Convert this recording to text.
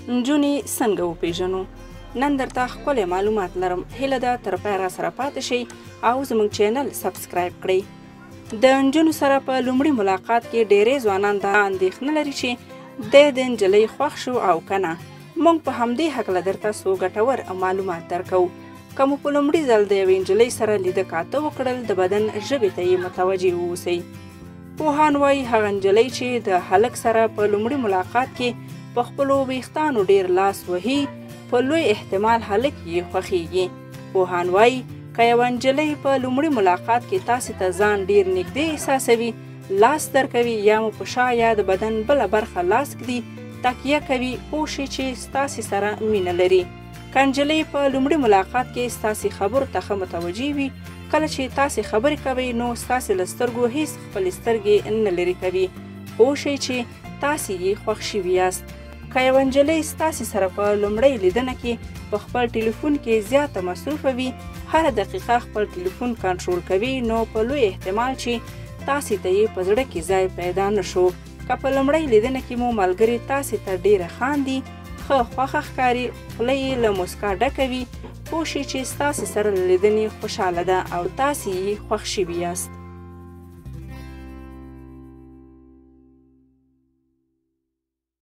نجونې څنګه وپیژنو؟ نن درته ښکلی معلومات لرم، هیله ده تر پایه راسره پاتې شئ او زموږ چینل subscribe کړئ. د نجونو سره په لومړي ملاقات کې ډیری ځوانان دا اندېښنه لري چې دی د نجلۍ خوښ شو او که نه. موږ په همدې هکله درته څو ګټور معلومات درکوو. که مو په لومړي ځل د یوې نجلۍ سره لیده کاته وکړل، د بدن ژبې ته یې متوجه واوسئ. پوهان وایي هغه نجلۍ چې د هلک سره په لومړي ملاقات کې په خپلو ویښتانو ډیر لاس وهي، په لوی احتمال هلک یې خوښیږي. پوهان وایي که یوه نجلۍ په لومړي ملاقات کې تاسې ته ځان ډیر نږدې احساسوي، لاس درکوي یا مو په شا یا د بدن بله برخه لاس ږدي، تکیه کوي، پوه شئ چې ستاسې سره مینه لري. که نجلۍ په لومړي ملاقات کې ستاسې خبرو ته ښه متوجه وي، کله چې تاسې خبرې کوئ نو ستاسې له سترګو هیڅ خپلې سترګې نه لرې کوي، پوه شئ چې تاسې یې خوښ شوي یاست. که یوه نجلۍ ستاسې سره په لومړۍ لیدنه کې په خپل ټلیفون کې زیاته مصروفه وي، هره دقیقه خپل ټلیفون کنټرول کوي، نو په لوی احتمال چې تاسې ته یې په زړه کې ځای پیدا نه شو. که په لومړۍ لیدنه کې مو ملګرې تاسې ته ډېره خاندي، ښه خوښه ښکاري، خوله یې له موسکا ډکه وي، پوه شئ چې ستاسې سره له لیدنې خوشحاله ده او تاسې یې خوښ شوي یاست.